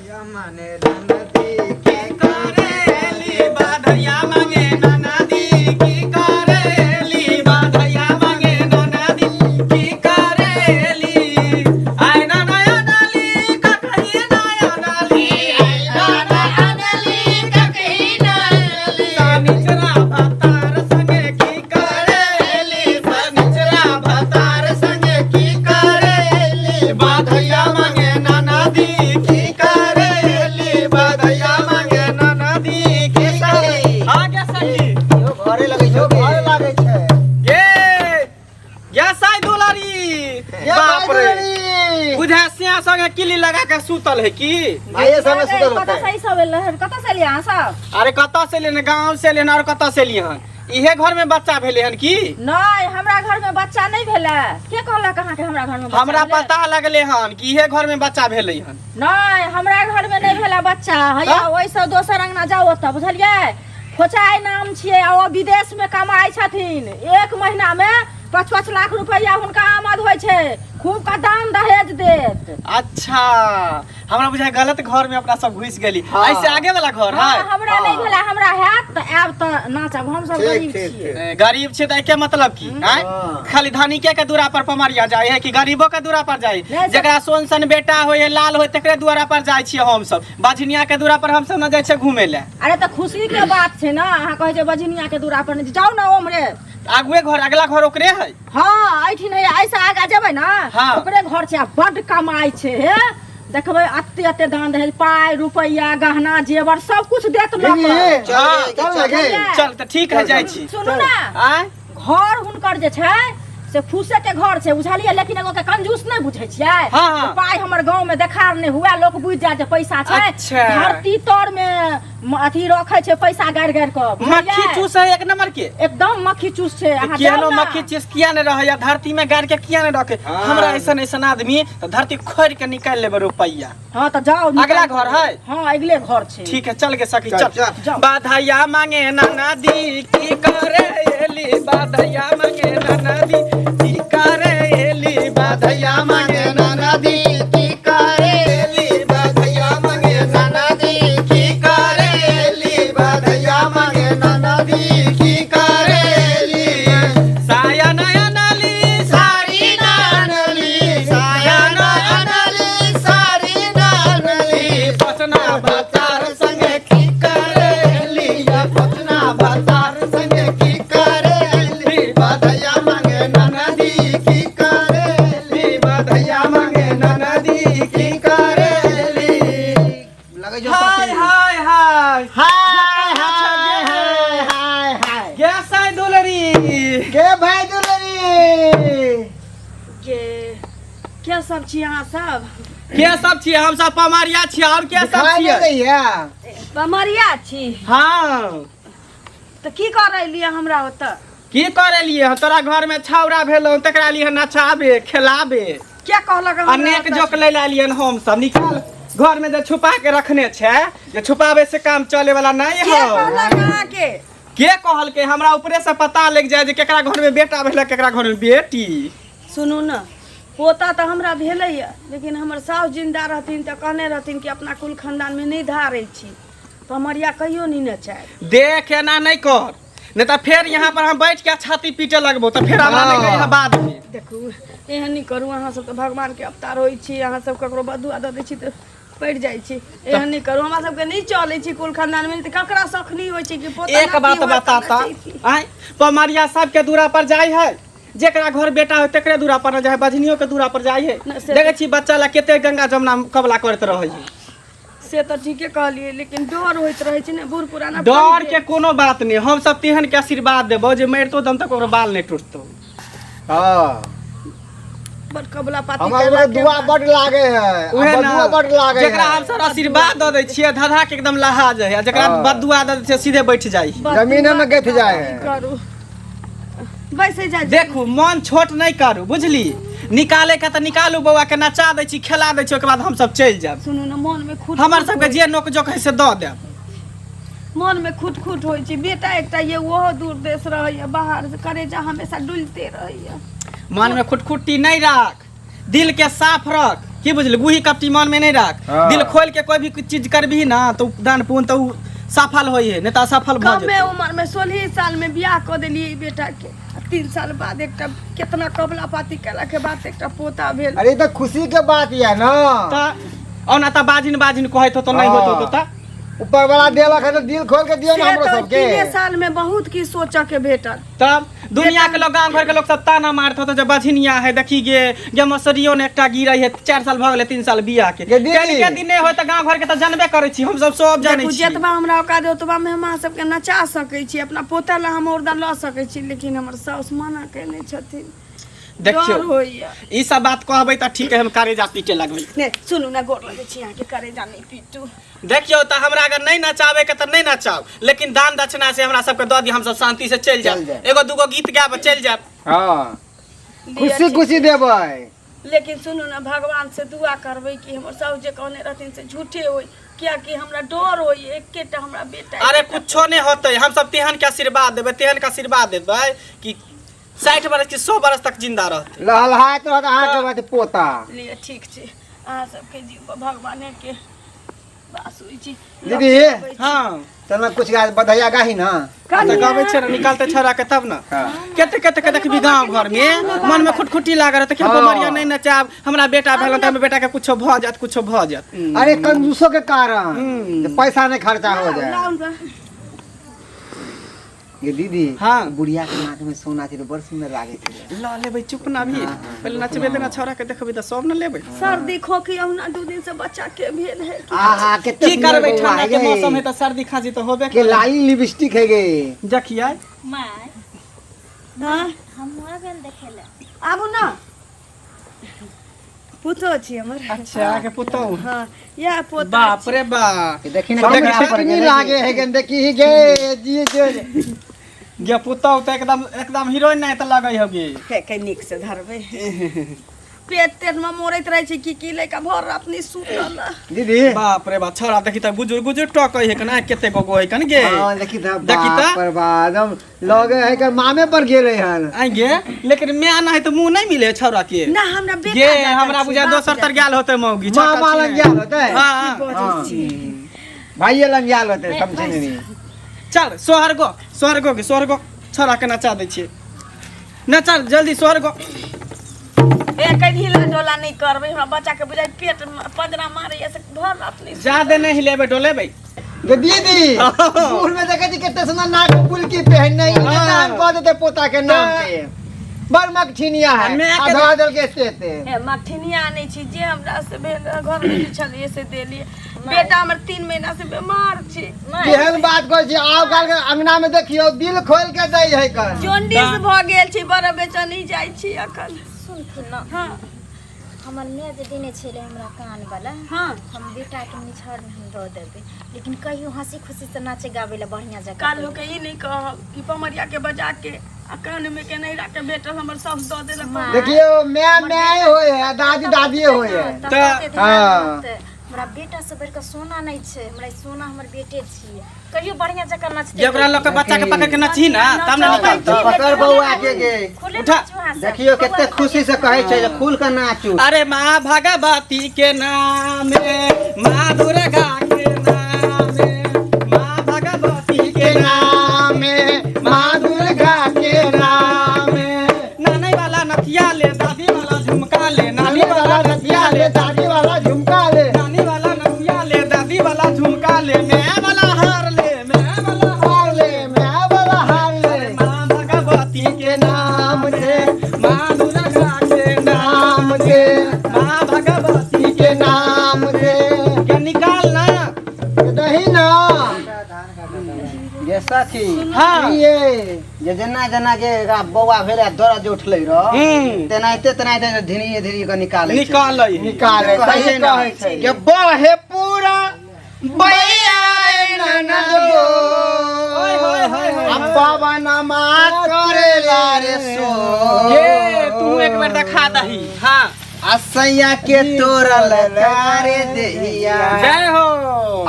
माने नदी की करेली बाधैया मांगे ननदी की करेली बाधैया मांगे ननदी की करेली आय ना नया नाली ककही नया नाली आय ना नया सनिचरा भतार संगे की करेली सनिचरा भतार संगे की करेली बाधैया मांगे ननदी की करेली बाधैया मांगे ननदी की करेली आगे सखी इहो घरे लगै छौ गे। घरे लागै छै ये ये साई दुलारी ये बाप रे भाई बुझा सिया संगे किली लगा के सुतल है की भाइये सब सुतल कतऽ होतै से ई सब एलै हन कतऽ से एलियै अहाँ सब अरे कतऽ से लेने गाँव से लेने और कतऽ से लिए हन इहे घर में बच्चा भेले हन की नहि हमरा घर में बच्चा नहि भेलै के कहलक अहाँके हमरा घर में बच्चा हमरा भेलै? पता लगले हन कि इहे घर में बच्चा भेले हन नहि हमरा घर में नहि भेलै बच्चा हैया तऽ? ओहिसँ दोसर अंगना जाउ ओतऽ बुझलियै फोचाइ नाम छियै आ ओ विदेश में कमाइ छथिन एक महीना में 5-5 लाख रुपैआ हुनका आमद होइ छै खूब का दान दहेज देत अच्छा हमरा बुझाय गलत घर में अपना सब घुस गेली हाँ। ऐसे आगे वाला घर हाँ, है हमरा नहि हाँ। भेला हमरा हैत तऽ आयब तऽ नाचब हम सब ठीक, गरीब ठीक, छियै ठीक। ए, गरीब छै तऽ एके मतलब की आँय? हाँ। खाली धनिके के दूरा पर पमरिया जाय है कि गरीबो के दूरा पर जाय नहि, से- जकरा सोन सन बेटा होय है लाल होय तकरे दुआरा पर जाय छियै हम सब बझनिया के दूरा पर हम सब न जाय छियै घूमे ले अरे तऽ खुशी के बात छै ने अहाँ कहै छै बजनिया के दूरा पर नहि जाउ ने ओम्हरे आगुए घर अगला घर ओकरे है हाँ एहिठिन है एहिसँ आगाँ जेबै ने हाँ। ओकरे घर छै आ बड्ड कमाइ छै हे देखबै एते एते दान दहेज पाइ रुपैआ गहना जेवर सब कुछ देत लोक दीदी, हाँ। चल ना गे। चल तऽ ठीक है जाइ छी सुनू ने आँय घर हुनकर जे छै से फूसे के घर छै बुझलियै लेकिन एगो के कंजूस नहि बुझै छियै हाँ, हाँ। जे पाइ हमर गाँव में देखार नहि हुए लोक बुझि जाय जे पैसा छै अच्छा। धरती तर में अथी रखै छै पैसा गाड़ि गाड़ि कऽ मक्खी बुझलियै? चूस है एक नंबर के एकदम मक्खी चूस छै अहाँ केहनो जाउ ने। मक्खी चूस किया नहि रहै या धरती में गाड़ के किया नहि रखे हाँ। हमरा ऐसन ऐसन आदमी तऽ धरती खोर के निकालि लेबै रुपैआ हाँ तऽ जाउ निकालि अगला घर है? हाँ अगले घर छै ठीक है चल के सखी चल, चल चल। जाओ। बाधैया मांगे नाना दी की करे एली बाधैया मांगे नाना दी की करे एली बाधैया मांगे नाना दी की करे एली बाधैया मांगे नाना दी की करे एली बाधैया मांगे नाना दी की करे एली साया नया नाली सारी नानली साया नानली सारी नानली पचना भतार संगे की करेली या पचना भतार संगे की करेली बधैया मांगे ननदी की करेली बधैया मांगे ननदी की करेली लगै छौ हाय सखी। हाय हाय हाय हाय हाय हाय हाय गे साई दुलरी के भाई दुलरी के के सब छी अहाँ सब के सब छियै हम सब पमरिया छियै और के सब दिखाई नहि छियै दैया पमरिया छी हाँ तऽ की करै लिए हमरा ओतऽ की करे लिए हम तोरा घर में छाउरा भेलौ तकरा लिए नचाबे खेलाबे के कहलक हमरा अनेक ओतऽ? जोक ले एलियन हम सब निकाल घर में जे छुपा के रखने छै जे छुपाबे से काम चले वाला नहीं के हो कहलक अहाँके के कहलके हमरा ऊपरे से पता लग जाए जे केकरा घर में बेटा भेलै केकरा घर में बेटी सुनू ने पोता तऽ हमरा भेलैए लेकिन हमर साउस जिन्दा रहथिन तऽ कहने रहथिन कि अपना कुल खानदानमे नहि धारै छी पमरिया कहियो नहि नचायब देख एना नहीं कर नहीं तऽ फेर यहाँ पर हम बैठ के छाती पीटे लगबो तऽ फेर हमरा नहीं कहिया बाद में देखू एहन नहि करू अहाँ सब तऽ भगवानके अवतार होइ छी अहाँ सब ककरो बदुआ दऽ दै छी तऽ पड़ि जाइ छी एहन नहि करू हमरा सबके नहि चलै छी कुल खानदानमे तऽ ककरा शौक नहि होइ छै कि पोता एक नाती बात होय तऽ बताता नचैती। आय पमरिया सबके दूरा पर जाय है जेकरा घर बेटा हो तेकरे दूरा पर न जाय है बजनियो के दूरा पर जाय है नहि, से देखै छी बच्चा ला कते गंगा जमुना कबला करैत रहै है से तऽ ठीके कहलियै लेकिन डर होइत रहै छै ने बूढ़ पुराना डर के कोनो बात नहीं हम सब तेहन के आशीर्वाद देबो जे मरितो दम तक ओकरो बाल नहीं टूटतो हाँ बड़ कबला पाती हमरा केला सबके के दुआ बाद। बड लागे है उहे ना बदुआ बड लागे जेकरा है हम सब आशीर्वाद दऽ दै छियै धधा के एकदम लहा जाइ है आ जेकरा हाँ। बददुआ दऽ दै छियै सीधे बैठ जाइ है बड़ जमीने में दुआ गथ जाए है। करू बैसे जा देखू मन छोट नहीं करू बुझली निकाले के तऽ निकालू बौआ के नचा दै छी खेला दै छी ओहिके बाद हम सब चलि जायब सुनू ने मन में खुट हमर सबके जे नोक जोक है से दऽ देब मन में खुट खुट होइ छै बेटा एकटा ये ओहो दूर देश रहैया बाहर से करेजा हमेशा डुलते रहैया मन में खुटखुट्टी नहीं राख दिल के साफ रख की बुझली, गुही कपटी मन में नहीं राख। हाँ। दिल खोल के कोई भी चीज करबी ना तो दान पुण्य तो उ सफल होई है, नहीं तो असफल भऽ कमे जेतौ। उम्र में 16 साल में बियाह कऽ देलियै बेटा के, आ 3 साल बाद एकटा केतना कबला पाती केला के बाद एकटा पोता भेल। अरे ई तऽ खुशी के बात यऽ ना। तऽ ओना तऽ बाजिन बाजिन कहैत होतो, नहीं होत होतो तऽ ऊपर वाला देलक है तऽ दिल खोल के दियौ ना से हमरो तऽ सबके। 3 साल में बहुत की सोचऽ के भेटल। तब दुनिया के लोग, गांव घर के लोग सब ताना मारत होतो जे बझिनिया है, देखी गे गे मसरियो ने एकटा गिरै है, 4 साल भऽ गेलै 3 साल बियाह के। गे दीदी। कनि के दिन नहि होय तऽ गांव घर के तऽ जानबे करै छी, हम सब सब जानै देखू छी। जतबा हमरा औकात है ओतबा में हम अहाँ सबके नचा सकै छी, अपना पोता ला हम औरदा लऽ सकै छी, लेकिन हमर साउस मना केने छथिन। देखियौ डर होइया। ई सब बात कहबै तऽ ठीक है, हम करेजा पीटे लगबै। ने सुनू ना, गोर लगै छी अहाँके, करेजा नहि पीटू। देखियौ तऽ हमरा अगर नहीं नचाबे के तऽ नहीं नचाउ, लेकिन दान दक्षिणा से हमरा सबके दऽ दी, हम सब शांति से चलि चलि जायब। जायब। एगो दूगो गीत गायब चलि जायब। हाँ, लिअ खुशी ठीक। खुशी देबै। लेकिन सुनू ना, भगवान से दुआ करबै कि हमर साउस जे कहने रहथिन से झूठे होय, कियाकि हमरा डर होय, एकेटा हमरा बेटा। अरे कुछो नहीं होतै, हम सब तेहन के आशीर्वाद देबै, तेहन के आशीर्वाद देबै कि 60 बरस कि 100 बरस तक जिंदा रहतै। लहलहाइत रहत अहाँके बात पोता। लिअ ठीक छै, अहाँ सबके जीव भगवाने के बास होइ छै। दीदी। हाँ चल ना कुछ गा बधैया गाही ना। तऽ गबै छै ने, निकालते छौड़ा के तब ना। हाँ। कते कते के देखबी गांव घर में मन में खुटखुटी लागल रहत कि हाँ। बमरिया नहीं नचाब, हमरा बेटा भेल तऽ हमर बेटा के कुछो भऽ जायत, कुछो भऽ जायत। अरे कंजूसों के कारण जे पैसा नहीं खर्चा हो जाए। लाउ ना। ये दीदी। हाँ। बुढ़िया के नाक में सोना छै तऽ बड़ सुंदर लागे छै। ल लेबै, चुप ना भी, पहिले नचबे देना छौड़ा के, देखबै तऽ सब ने लेबै। सर्दी खोखी अहुना 2 दिन से बच्चा के भेल है। आहा कते की सुंदर करबै, बौआ ठंडा है के गे। मौसम है तऽ सर्दी खांसी तऽ होबे के लाली लिपस्टिक है गे। देखियै। माय, हाँ हम आबे ने देखे ले। आबू ना, पुतो छी हमर। अच्छा के पुतौ। हाँ यह पोता। बाप रे बाप, देखी ना देखी देखी लागे है गे, देखी गे जी जी गे पुतौ तऽ एकदम एकदम हीरोइन नहीं तऽ लगै होगी। के के नीक से धरबै, पेट तेट में मोड़ैत रहै छै की की लैका भर रात नहीं सुतल। दीदी बाप रे बाप, छौड़ा देखी तऽ गुजुर गुजुर टकै है कना, कते गो है कन गे। हाँ देखी तऽ देखी तऽ। बाप रे बाप, एकदम लगे है के मामे पर गेले हन। आई गे, लेकिन माय ना है तऽ मुंह नहीं मिले छौड़ा के। ना हमरा बेटा गे जाता हमरा छै, बुझा बाप दोसर तर जाता। गेल होते मौगी। मामा लग गेल होतै। हाँ। की बजै हाँ। छी? भाइये लग गेल होतै, समझे नहीं। चल सोहर गो, सोहर गो के सोहर गो, छौड़ा के नचा दै छियै, नचा जल्दी सोहर गो। ए कहीं हिला डोला नहीं करबै, हमरा बच्चा के बुझाइ पेट में पंजरा मारैया से भर रात नहीं सुतल। जादे नहीं हिलेबै डोलेबै। गे दीदी, बूढ़ में देखे छी कते सुंदर नाक में बुलकी पहनने, ई हाँ। नाम कह देते पोता के नाम पे। बड़ मकठिनिया है, मैं के- आधा दल के एते एते। ए मठिनिया आनै छी, जे हमरा से भेल घर में जे छलियै से देलियै। बेटा हमर 3 महीना से बीमार छै। केहन बात कहै छी, आउ काल के अंगना में देखियौ दिल खोल के दै है कन। जॉन्डिस भऽ गेल छै, बड़ बेचैनी जाइ छी अखन। सुनथिन ना, हाँ हमर माय जे देने छलै हमरा कान वाला, हाँ हम बेटा के निछाड़ में हम दऽ देबै, लेकिन कहियो हंसी खुशी से नाचे गाबै ला बढ़िया जगह। काल्हि के ई नहीं कहब कि पमरिया के बजा के आ कान में के नहीं राखे भेटल हमर साउस दऽ देलक। माँ। देखियौ my my होय है, दादी दादी होय है। तऽ हाँ। हमरा बेटा से बढ़ि कऽ सोना नहीं छै, हमरा ई सोना हमर बेटे छियै, कहियो बढ़िया जगह नाचते। जे ओकरा लऽ के बच्चा के पकड़ के नचही ना तब ना निकालतौ। पकड़ बौआ के गे। खुले उठा। नाचू अहाँ सब। देखियो कते खुशी से कहै छै जे खुल के नाचू। अरे माँ भगवती के नामे, माँ दुर्गा के नामे, माँ भगवती के नामे, माँ दुर्गा के नामे। नानी वाला नथिया ले, दादी वाला झुमका ले, नानी वाला नथिया ले, दादी वाला झुमका ले, नानी वाला नथिया ले, दादी वाला झुमका ले, मैं वाला हार ले, मैं वाला हार ले, मैं वाला हार ले। माँ भगवती के नाम से, माँ दुर्गा के नाम से, माँ भगवती के नाम से। के निकाल ना दही ना गे सखी। हाँ। ये जे जेना जेना के एकरा बौआ भेलै दर्द जे उठलै रह, हम्म। तेनाहिते तेनाहिते धीरे धीरे के निकालै छै। निकालै निकाले कहै सही छै ना, कहै छै। के बहे पूरा बैया ननदो, ओए होए होए होए। आ पवनमा करेला रे सो। ये तू एक बेर देखा दही। हाँ असैया के तोरल कारे दहिया, जय हो।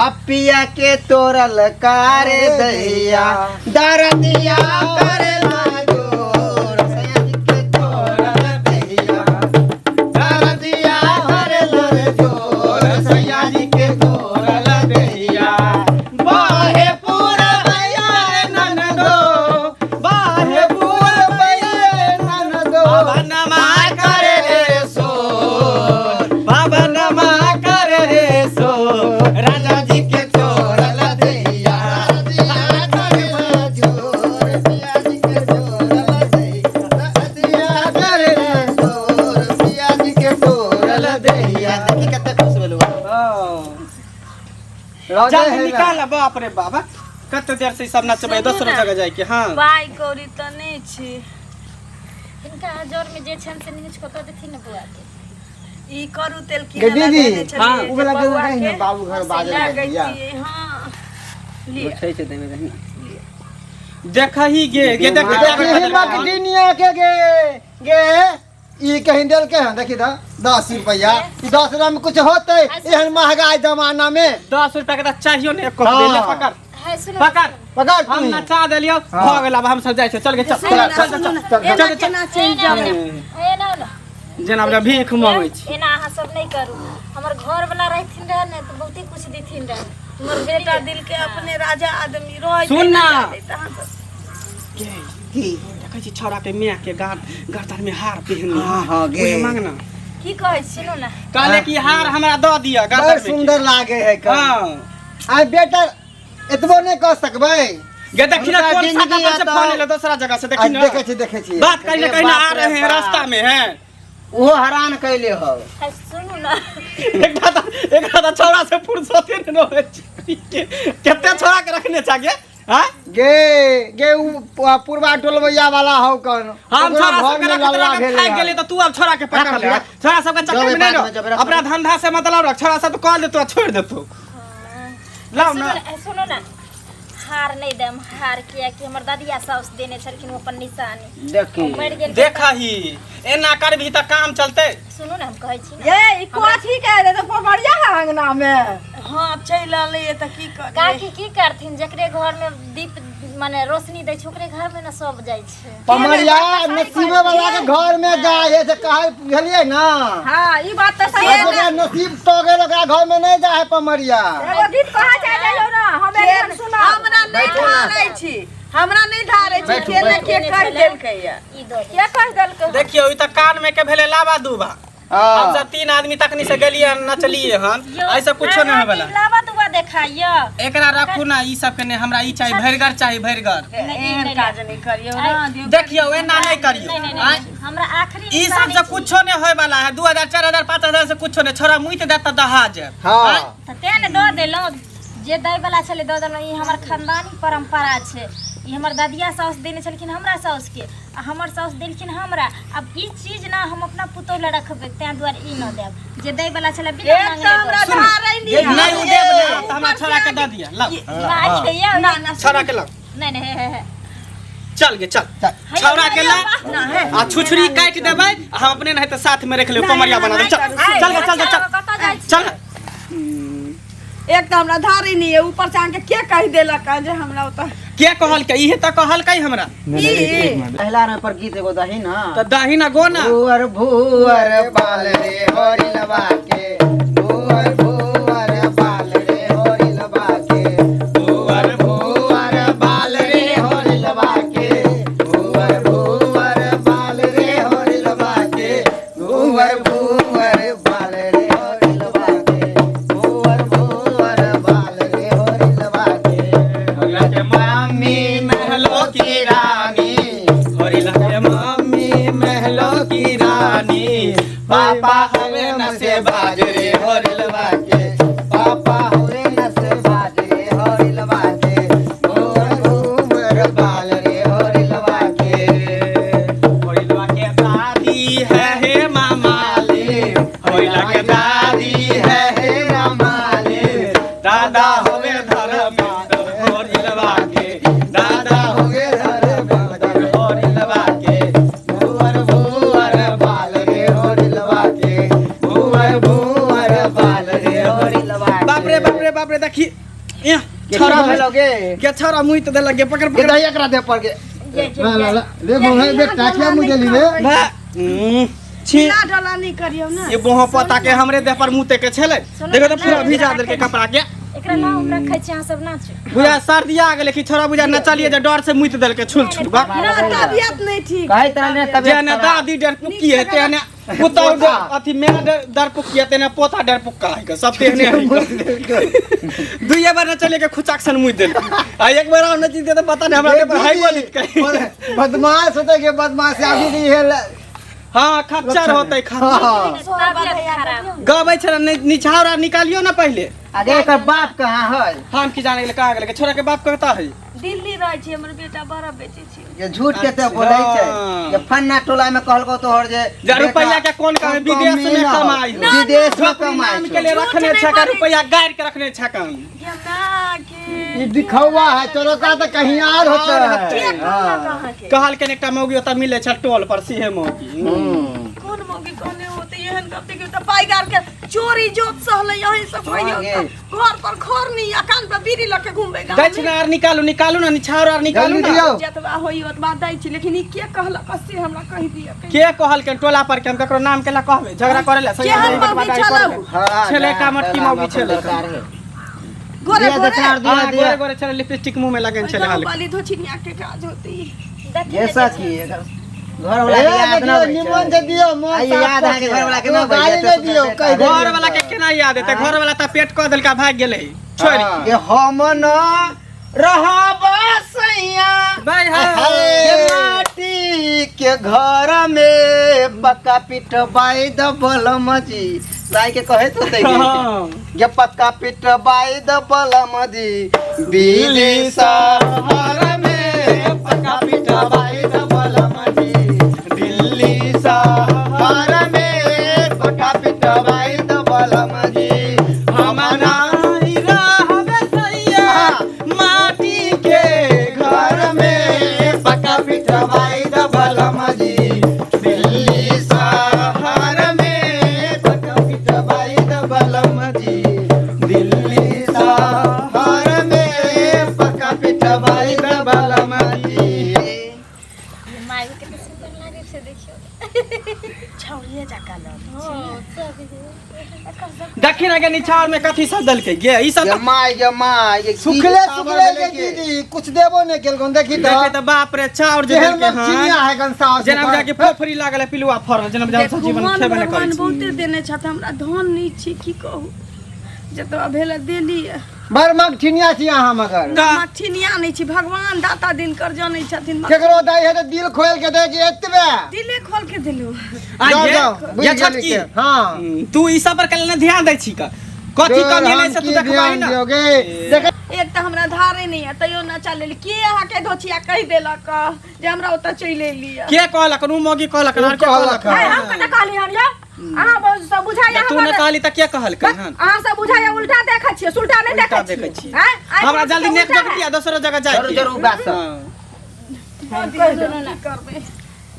अपिया के तोरल कारे दहिया, दरदिया करेला जोर। असैया जी के तोरल दहिया, दरदिया करेला देहिया। देखी कते खुश भेलौ। रह चल है ना। निकाल बाप रे बाबा, कते देर से ई सब नचबै, दोसर जगह जाय के। हाँ पाइ कौड़ी तऽ नहि छै। हिनका जर में जे छनि से नीच कतऽ देथिन ने बौआ के। ई करू तेल गे कीनऽ लए दीदी, देने छलियै हाँ, जे उ वाला बौआ नहीं के ने बाबू घर बाजल लगैतियै। लगैया। हाँ लिअ। छै छै देमे रही। देखही गे गे देख। देखी हिमक दुनिया के गे गे ई कहीं देलके हन, देखी तऽ 10 रुपया। ई 10 रुपया में कुछ होतै एहन महंगाई जमाना में? 10 रुपया के तऽ चाहियो ने एको। हाँ। ले पकड़। है सुनो। पकड़। पकड़ हम तू। नचा देलियो, भऽ गेल। आब हम सब जाइ छियै। चल गे, चल चल चल चल। चल, एना चल, चल। केना चलि जाउ? एना ना। जेना हमरा भीख मांगै छी। एना अहाँ सब नहि करू। हमर घर वाला रहथिन रहे ने तऽ बहुते कुछ देथिन रहे। हमर बेटा दिल के अपने राजा आदमी रहै। सुन ना। की? देखै छी छौड़ा के माय के गार गर्दन में हार पहिनने। हाँ, हाँ, गे। ओहे मांग ना। की कहै छी, सुनू ना। कहले कि हार हमरा दऽ दिअ बड़ गर्दन में के। सुंदर लागे है कन। हाँ। आ बेटा, एतबो नहीं कह सकबै? गे देखी ना, हुनका कौन सा जिंदगी नंबर से है फोन एलो दूसरा जगह से, देखी आज ना। देखै छी, देखै छी। बात कहीं ना कहीं ना आ बाप रे रहे हैं, बाप। रास्ता में हैं। ओहो हरान कैले हौ। है सुनू ना। एक तऽ छौड़ा से फुर्सते नहि रहै छै। कते छौड़ा के रखने छा गे? हाँ। गे गे उ पुरबा टोलबैया वाला हौ कन। हम ओकरो छोरा घर सबके में रखत लल्ला रखत भेलै थाकि हन। गेली, तऽ तू आब छोरा के पकड़ ले। रख। छोरा सबके चक्कर में जबे नहीं बादमे जबे रह, रख। अपना धंधा से मतलब रख। छोरा सब तो कॉल देतो आ छोड़ देतो। लाओ सुनू ना। ना, सुनू ना, हार नहि देम हार, कियाकि हमर दादिया साउस देने छलखिन ओ अपन निशानी। देखी। ओ मरि गेल। देखही, एना करबही तऽ काम चलतै? सुनू ने, हम कहै छी ने। ये ई कथी के रे? तऽ पमरिया है अंगना में। हाँ, चलि एलैए तऽ की करियै? काकी, की करथिन? जकरे घर में दीप माने रोशनी दै छै, ओकरे घर में ने सब जाइ छै। पमरिया नसीबे वाला के घर में जाय है से कहै, बुझलियै ना? हाँ, ई बात तऽ सही आ है। जकरा नसीब टगल ओकरा घर में नहीं जाय है पमरिया। एगो गीत कहा जाय जाइयो ना, हम एक सुना। हमरा नहि धारै छी, हमरा नहि धारै छी। के ने के कहि देलकैया। ई दऽ दे। के कहि देलकै? देखियौ, ई तऽ कान में के भेलै लाबा दूबा। हाँ। हम सब तीन आदमी तखनी से गेलियै हन, नचलियै हन, ऐसे कुछो नहि होय वाला। लाबा दुबा देखाइयो। एकरा रखू ना, ई सब के नहि। हमरा ई चाही, भरिगर चाही, भरिगर। एहन काज नहि करियौ ना दियौ। देखियौ, एना नहि करियौ। नहीं नहीं आँय? नहीं, हमरा आखिरी ई सब से कुछो नहीं होय वाला है। 2000, 4000, 5000 से कुछो नहीं। छोरा मुइत देत तऽ दहा जायब। हाँ। तऽ तें ने दऽ देलहुँ। जे दै वाला छलै दऽ देलहुँ। ई हमर खानदानी परंपरा छै। ई हमर दादिया साउस देने छलखिन हमरा साउसके आ हमर साउस देलखिन हमरा। आब ई चीज ना हम अपना पुतोह लए रखबै, तें दुआरे ई न देब। जे दै वाला छलै बिना एक तऽ मांगने हमरा दऽ धारै नहि। नहीं, उ देब ना तऽ हमरा छोरा के दऽ दिअ। लाउ। भाई, ये ना ना। छोरा के लाउ। नहीं नहीं, हे हे हे। चल गे, चल, छौड़ा के ला आ छुछुरी काटि देबै आ हम अपने नहीं तऽ साथ में रख लेब, कमरिया बना देब। चल चल गे, चल चल चल। कतऽ जाइ छी? चल। एक तऽ हमरा धारै नहि है, ऊपर से अहाँके के कहि देलक हँ जे हमरा ओतऽ? के कहलकै? इहे तऽ कहलकै हमरा। ई पहला रे पर गीत एगो दही ना। तऽ दही ना गो ना। भुअर भुअर बाल रे होरिलवा के, भुअर भुअर बाल रे होरिलवा के, भुअर भुअर बाल रे होरिलवा के, भुअर भुअर बाल रे होरिलवा के, भुअर भुअर बाल रे होरिलवा के, भुअर भुअर बाल रे होरिलवा के। होरिला के मम्मी महलों की रानी, होरिला के मम्मी महलों की रानी, पापा हवे नशे बाजरे होरिलवा के, पापा हवे नशे बाजरे होरिलवा के, भोर घूमर बाल रे होरिलवा के। होरिलवा के दादी है हे मामाली, होरिला के दादी है हे रमाली, दादा होवे धर्मेंद्र होरिलवा के, दादा होगे धर्मेंद्र होरिलवा के, भुअर भुअर बाल रे होरिलवा के, भुअर भुअर बाल रे होरिलवा के। बाप रे बाप रे बाप रे, देखी यहाँ के छोरा भेलो गे? के छोरा मुँह तऽ देलक गे, पकड़ के पकड़। दही एकरा दे पर गे। ला ला ला रे बोले बेटा, क्या मुझे ली रे? भा छी। ढीला ढाला नहि करियौ ने। ये बोहो पता के हमरे देह पर मुँह के छलै। देखो तऽ पूरा भिजा देलकै कपड़ा के। एकरा नाम हम रखै छी, अहाँ सब नाचू। बुझा सर्दी आ गेलै कि छोरा बुझा नचलिए जे डर से मुइत देलकै छुल छुल बा। ना, तबियत नहि ठीक। कहैत रहने जेने तबियत खराब। दादी डरपुकी है तेने पुतहु अथी मेरा डरपुकी है तेने पोता डरपुक्का है के सब तेहने है। दुइये बार नचलिए के खुचाक सन मुइत देलकै आ एक बार हम नची दे तऽ पता नहीं हमरा देह पर हाई बोलित कहीं। बदमाश होते के बदमाश अभी भी है। हाँ खच्चर होतै खच्चर। हाँ। तबियत खराब। गबै छलै निछाउर आर निकालियो ना पहिले। अरे एकर बाप कहाँ है? हम की जाने गेलै कहाँ गेलै, छोरा के बाप कतऽ है? दिल्ली रहै छै हमर बेटा, बड़ा बेचै छै। ये झूठ के ते बोलै छै। हाँ। ये फन्ना टोला में कहलको तोहर जे जे रुपैया के कोन काम, विदेश में कमाई हो। विदेश में झोपड़ी कमाई नाम छौ। के लिए रखने झूठ छै नहि रुपैया गाड़ि के रखने छै कन। ये माँ के ई दिखौवा है तोरो का तऽ कहीं आर होते के है। कहलक अहाँके? कहलकनि एकटा मौगी ओतऽ मिलै छै टोल पर सीहे मौगी। कोन मौगी कहने होते एहन गप? देखियौ तऽ पाइ गार के चोरी जोत सहले यही सब होइयो हाँ, तऽ घर पर घर नहीं आ कान पर बीड़ी लऽ के घूमबे गाँव में। दक्षिणा आर निकालू, निकालू ना, निछाउर आर निकालू जल्दी ना। दियौ। जतबा होई ओतबा दै छी, लेकिन ई के कहलक से हमरा कहि दिअ। के कहलकनि टोला पर के हम ककरो नाम केला कहबै झगड़ा करे ला? केहन मौगी छलौ? हाँ, छलै एकटा मोटकी मौगी छलै। गोरे दिया गोरे दक्षिणा आर दिया, हाँ, दिया। गोरे गोरे छलै, लिपस्टिक मुंह में लगेने छलै हल्का। वाली धोछिनिया के काज होती। ये सखी एकर घर वाला ए, के याद ना देखियौ, होइ छै। निमन से दियौ, मोन आइ साफ याद कऽ अहाँके के। घरवला के तो ना गाली भैया, नहि दियौ, कहि दियौ। घर वाला के केना याद एतै? घर वाला तऽ पेट कऽ देलका, भागि गेलै छोड़ि हाँ। के हम न रहब सैया भाई हाँ। के माटी के घर में पक्का पिटबाई दबल मजी दाई के कहे तो दे हाँ। ये पक्का पिटबाई दबल मजी बिजली शहर में पक्का पिटबाई दबल मजी दिल्ली शहर में पक्का पिटबाई दबल मजी हम नाही रहबे सैया माटी के घर में पक्का पिटवाई दबल मजी दिल्ली शहर में पक्का पिटवाई दबल मजी दिल्ली शहर में पक्का पिटवाई दबल मजी। माय कते सुंदर लागै छै देखियौ। छौड़िए जकाँ लगै हँ, सब एकर सब दक्षिणा के निछाउर में कथी सब देलकै गे ई सब? गे माय गे माय गे, की सुखले चावल सुखले भेलै के दीदी कुछ देबो नहि केलकन, देखी देखे तऽ तऽ बाप रे, चाउर जे केहन देलकै मछिनिया हन है गन सास जेना बुझा कि फोफरी लागल है, पिलुआ फड़ल जेना बुझा देखू, जीवन मन खेबे नहि भगवान करै छै। बहुते देने छथि, हमरा धन नहि छी, की कहू, जतबा भेल देली। बड़ मगठिनिया छी अहाँ मगर। मठिनिया नहि छी, भगवान दाता दिनकर जनै छथिन। केकरो दै है तऽ दिल खोल के दै कि एतबे दिले खोल के देलू। आ जाओ, ये जाओ, बुझि ये गेली छोटकी के। हाँ। तू ई सब पर कल ध्यान दै छी का कथी तोर कमी हम नहि से तू की देखबाही ध्यान ना। दियोगे देख। एक तऽ हमरा धारे नहि है तैयो नचा लेली। के अहाँके धोछिया कहि देलक जे हमरा ओतऽ चलि एली? के कहलक? उ मौगी कहलक आर के कहलक कहलक? आइ हम कतऽ कहली हन यौ? अहाँ बहुत सब बुझाइए। तू नहि कहली तऽ के कहलकै हन? अहाँ सब बुझाइए उल्टा देखै छियै, सुल्टा नहि उल्टा देखै देखै छियै। छियै। आँय? आइ हमरा बहुत जल्दी सब नेक उल्टा जग है। दिया दोसरो जगह जाय जरूर के। जरूर बात सब। हाँ। सुनू ना करबै।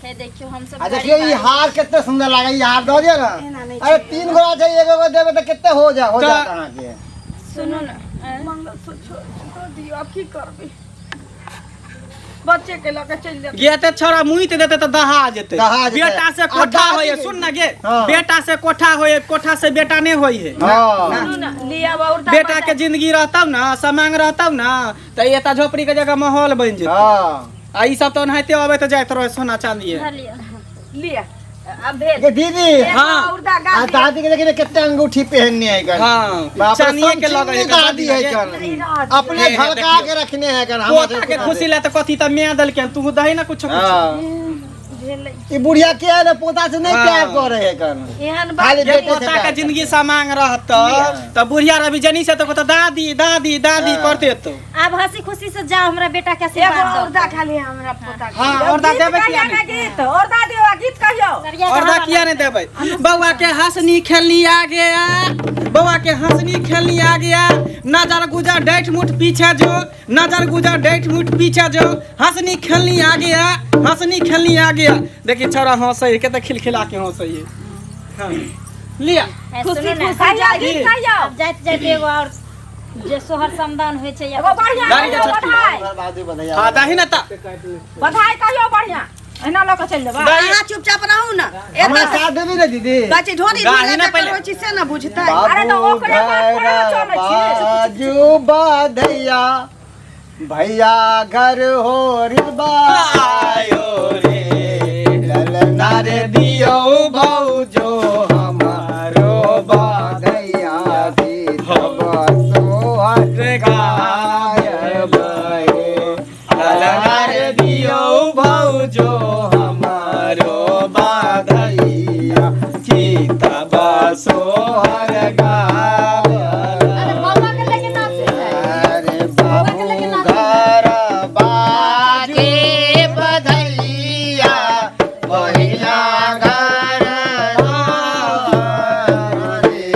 हे देखियौ, हम सब आ देखियौ ई हार कते सुंदर लागे, ई हार दऽ दियौ एना ने। नहि। अरे तीन गोरा छै, एगो एगो देबै तऽ कते हो जा हो तऽ- जात अहाँके। सुनू ने, मंगलसूत्र दऽ दियौ, आब की करबै, बच्चे के लऽ के चलि जेतै। गे ते छोरा मुइत देते तऽ दहा जेतै। दहा जेतै। बेटा से आ कोठा दादी होय के- सुन ना गे। हाँ। बेटा से कोठा होय, कोठा से बेटा नहीं होय है। हाँ। सुनू ने, लिअ और बेटा के जिंदगी रहतौ ना, समांग रहतौ ना, तऽ एता झोपड़ी के जगह माहौल बनि जेतौ। हाँ। आ ई सब तऽ ओनाहिते अबैत जाइत रहे सोना चांदी। लिअ। लिअ, आब भेल। गे दीदी। हाँ। उर्दा आ गाड़ी। दादी के देखिए ने कते अंगूठी पहनने है गन। हाँ। बाप रे, चांदिये के लगै है समझिनी दादी है गे। गन, अपने हे, हे, झलका देखियौ। के रखने है गन हमरा पोता के खुशी ला तऽ कथी तऽ माय देलकै, तू दही ना कुछो कुछो। हाँ। भेलै। ई बुढ़िया के है ने पोता से नहीं हाँ। प्यार करे है गन। एहन बात खाली जे बेटे से पोता प्यार के जिंदगी समांग रहत तऽ बुढ़िया रवि जनी से तऽ दादी दादी दादी हाँ। करते तो। आब हंसी खुशी से जाओ, हमरा बेटा के एगो आशीर्वाद दो। उर्दा खाली हमरा पोता के। हाँ, औरदा गीत देबै कहियौ किया ने नहि? गीत औरदा दियौ आ गीत कहियौ। सरिया के औरदा हवा किया नहीं देबै? बौआ के हंसनी खेलनी आ गया, बौआ के हंसनी खेलनी आ गया, नजर गुजर डैठ मुठ पीछे जो, नजर गुजर डैठ मुठ पीछे जो, हंसनी खेलनी आ गया, हंसनी खेलनी आ गया। देखी छोरा हंसै के तऽ खिलखिला के हंसै है। हाँ। लिया। ए, खुशी सुनू ने, खुशी कहियौ गीत कहियौ। आब जाइत जाइत एगो और जे सोहर समदान होइ छै या एगो बढ़िआँ गाड़ी कहियौ के छटकी। बधाई। बाजू बधाई। हाँ, दही ना तऽ बधाई कहियौ बढ़िआँ, एना लऽ कऽ चलि जेबै? अहाँ चुपचाप रहू ने। हमरा एतऽ साथ देबी ने दीदी? बाची ढोरी गाही ढोला ना जकर पहिले। होइ छै से ने बुझतै। अरे तऽ ओकरे बात बाबू पर ने घर चलै छी। बाजू बधैया भैया घर हो आयो रे ललना रे दियौ भौजो हमारो बधैया गीत सोहर रे गायब ललना रे दियौ भौजो हमारो बाधैया। की तब सोहर गावल। अरे बौआ के लेके नाचै छै। अरे बाबू घर बाजे बधैया पहिला घर रे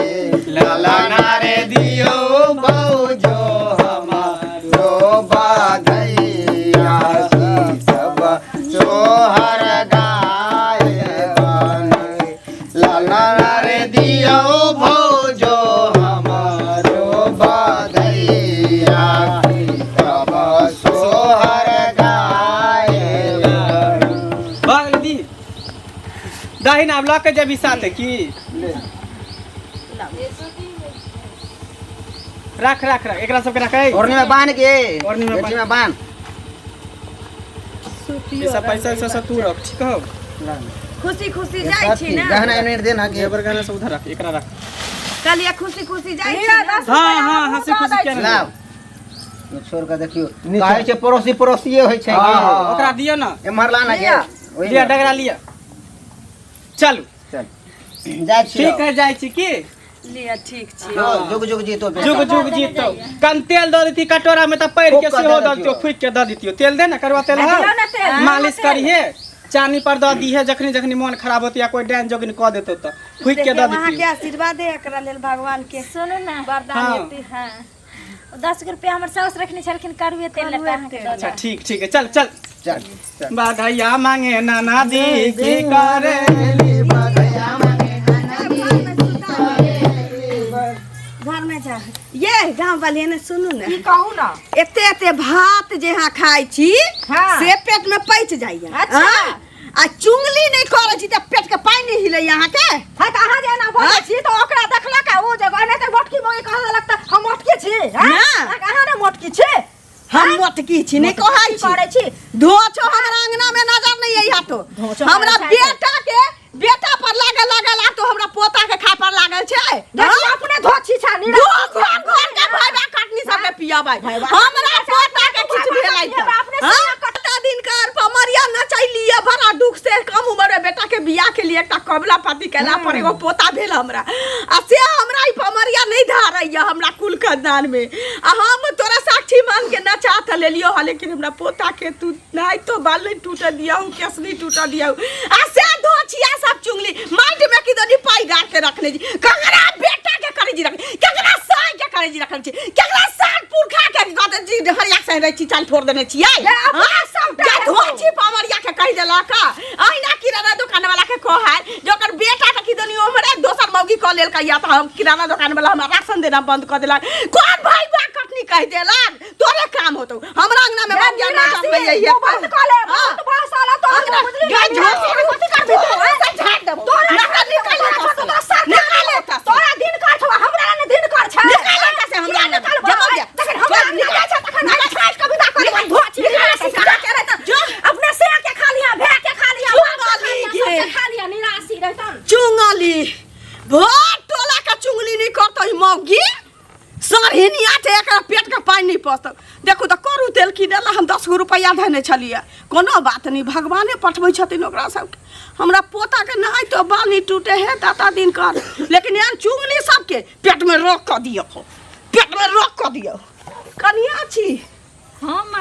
ललना रे दियो बौजो हमारो बधैया सब सोहर गाय ललना रे दियो भौजो हमारो बधैया तब सोहर गाय भऽ गेल दी दही आब लऽ के जेबी साथे की राख राख राख एकरा सबके रख ओढ़नी में बांध के ओढ़नी में बेटी में बांध ई सब पैसा वैसा सब तू रख ठीक हो खुशी खुशी जाइ छी ना गहना एने दे ना के जेवर गहना सब उधर रख एकरा रख कहलियै खुशी खुशी जाइ छी लिअ, ना। 10 हाँ रुपैआ हाँ हमहूँ हंसी दऽ खुशी दै केना छी। लाव छोड़ के देखियो कहै छै पड़ोसी पड़ोसिए होइ छै हाँ, हाँ। ओकरा दियो ना एम्हर ला ना के लिअ। ओहि लिअ में। डगरा लिअ चलू चल जाइ छी ठीक है जाइ छी की लिअ ठीक छी जुग जुग जीतो बेटा। जुग जुग जीतो कन तेल दऽ देती कटोरा में तऽ पैर के फूक के सेहो दऽ दऽ देतियौ। दितियो फूक के दऽ दितियो तेल दे ना करुआ तेल आ है दियौ ने तेल, मालिश दियौ ने तेल। करिहे चानी पर दऽ दीहे जखनी जखनी मन खराब होती या कोई डाइन जोगिन कऽ देतो तऽ फूक के देखियौ दऽ अहाँके दितियो आशीर्वाद है एकरा लेल भगवान के सुनू ना वरदान हाँ। हेतै हाँ 10 रुपया हमर साउस रखने छलखिन करुए तेल लए तऽ अहाँके दऽ अच्छा ठीक ठीक है चल चल चल चल बधैया मांगे नाना दी की करे घर में जा ये गाँव वाली ने सुनू ने की कहू ना एते एते भात जे अहाँ खाइ छी हाँ। से पेट में पचि जाइए अच्छा। हाँ? आ चुंगली नहि करै छी तऽ पेट के पानि नहि हिलैया अहाँके हाँ तऽ अहाँ जे एना बजै छी तऽ ओकरा देखलक आ ओ जगह नहि तऽ मोटकी मौगी कहऽ देलक तऽ हम मोटकी छी हाँ? ना। अहाँ ने मोटकी छी हम मोटकी छी नहि कहै की छी करै छी धोछो हमरा अंगना में नजर नहीं आई हाथो धोछो हमरा हमरा बेटा के बेटा पर लागल लागल आ तो हमरा पोता के खाय पर लागल छै देखियौ हाँ? अपने धोछी छा नी दो घर घर के भैबा कटनी सबके पियाबै हमरा पोता के किछु भेलै तऽ अपने हाँ? सीना कट- कता दिन कर पमरिया नचैलिए बड़ा दुख से कम उम्र में बेटा के बियाह के लिए एकटा कमला पाती केला पर एगो पोता भेल हमरा आ से हमरा ई पमरिया नहीं धारैया हमरा कुल खानदान में आ हम तोरा साक्षी मान के नचा त लेलियो हा लेकिन हमरा पोता के तू नहीं तो बाल नहीं टूट दिया हूँ केस नहीं टूट दिया हूँ आ से धोछिया सब चुंगली माइट में की दनी पाई गाड़ के रखने जी ककरा बेटा के करे जी रखने ककरा साई के करे जी रखने छी ककरा साल पुरखा के गद जी हरिया से रहै छी चाल फोड़ देने छी आई ए, अपना सबटा जा हेतौ। धोछी पमरिया के कहि देलक अहिना किराना दुकान वाला के कहल जे ओकर बेटा के किदनी ओमरे दोसर मौगी कऽ लेलकै या तऽ हम किराना दुकान वाला हमरा राशन देना बंद कऽ देलक कोन भाई बा कटनी कहि देलक तोरे काम होतौ हमरा अंगना में बन जाना निराशी, जानबै यही तू बंद कऽ ले, बहुत बहस आला तोहर, अंगना बुझली गाय ने? झोंसी के कथी करबी तू ऐसे झाड़ देबो तोरा निकल निकल तोरा एतऽ से। तोरा सर निकल एतऽ से। तोरा दिन कर छौ हमरा ने दिन कर छै निकल एतऽ से हमरा किया निकलबो? जमा जा। तखन हमरा चल, निकल निकल। छै तखन हम छाँटि कऽ विदा कऽ देबो धोछि निकल, निराशी निकल। के रहतन अपने से के खा लिया भे के खा लिया बाप के खा लिया, चुंगली सबके खा लिया निराशी रहतन चुंगली भर टोला के चुंगली नहीं करतो ई मौगी सरहिनिया छै एकरा पेट के पानि नहीं पचतौ देखू तऽ करू तेल की देला हम 10 गो रुपैआ धने छलियै कोनो बात नहीं भगवाने पठबै छथिन ओकरा सबके हमरा पोता के नहाय तो बाल नहीं टूटे है दाता दिन कर लेकिन एहन चुंगली सबके पेट में रोक कऽ दियौ पेट में रोक कऽ दियौ कनिया छी हम